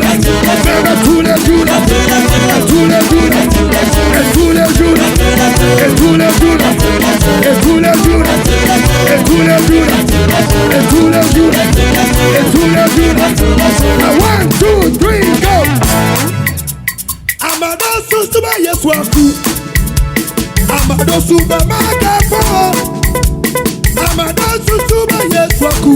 jours, même tous les jours, et tous les jours, et tous les jours, et tous les jours, et tous les jours, et tous les jours, et tous les jours, et tous les jours. Now 1, 2, 3, go. Amado susuba Yesu aku. Amado suba magafo. Amado susuba Yesu aku.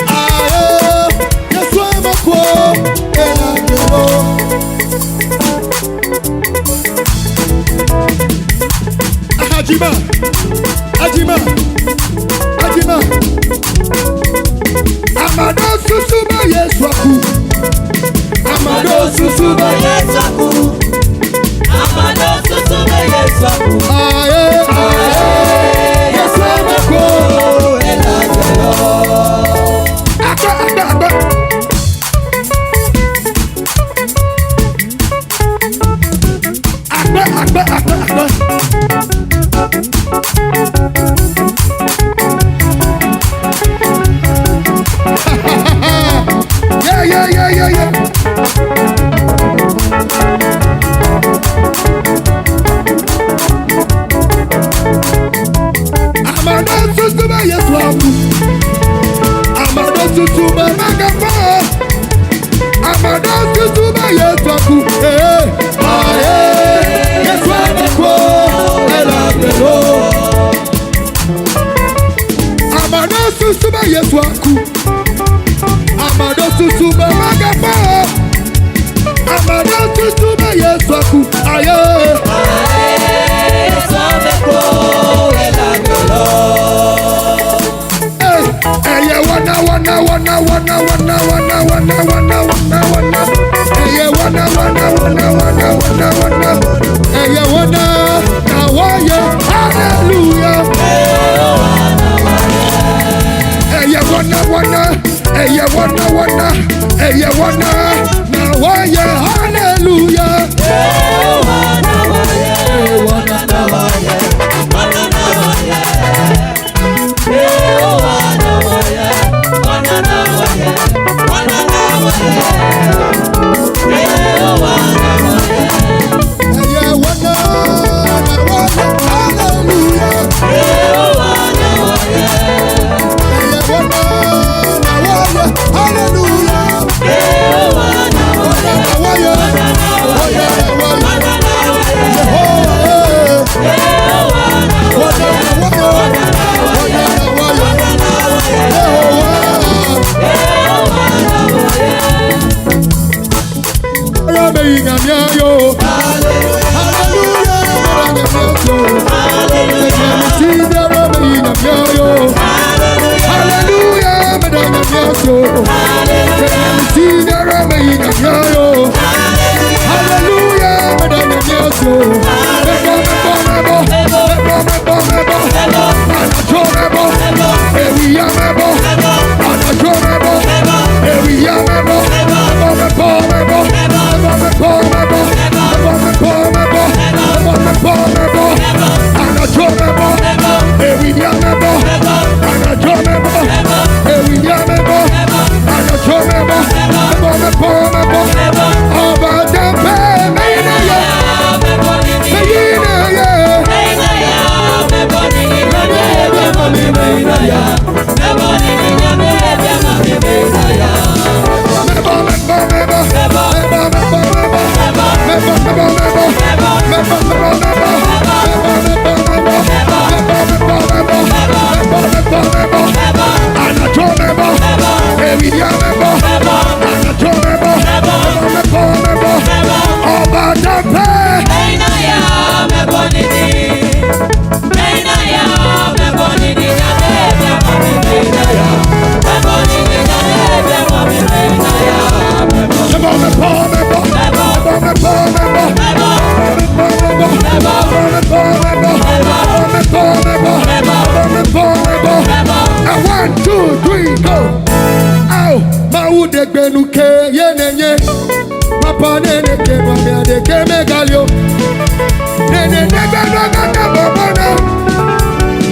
Aye, Yesu amako. Elagelo. Ajima, Ajima, Ajima. Amado susuba Yesu aku. Amado susuba Yesu aku. Amado susuba Yesu aku. Aye, aye, Yesu amako. Elagelo. Agba, agba, agba. Agba, agba, agba, agba. Yeah, yeah, yeah, yeah, yeah. Amado susuba Yesu aku. Amado susuba magafa. Amado susuba Yesu aku. Eh, aye, Yesu amako. Elagelo. Amado susuba Yesu aku. Amado susuba magafa. Amado susuba Yesu aku. Aye. Yesu amako. Elagelo. Hey, ẹyẹ wana wana wana wana wana wana wana wana wana wana. Ẹyẹ wana wana wana wana wana wana. Ẹyẹ wana na wọnyẹ hallelujah. Ẹyẹ wana wana ẹyẹ wana wana ẹyẹ wana na wọnyẹ hallelujah. Wana na wọnyẹ. Ẹyẹ wana na wọnyẹ hallelujah. Ẹyẹ wana na wọnyẹ hallelujah. Wana na wọnyẹ, wọnyẹ na wọnyẹ. Jehovah, wana na wọnyẹ, wọnyẹ na wọnyẹ. Jehovah. Hallelujah, 1, 2, 3, go. Ow, Mawu degbenu ke yenenye. Papa nene ke mami adeke megalio. Nene degbenu agata bobona.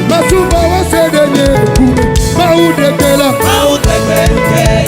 Masuba wase denye kume. Mawu degbela. Mawu degbenu ke.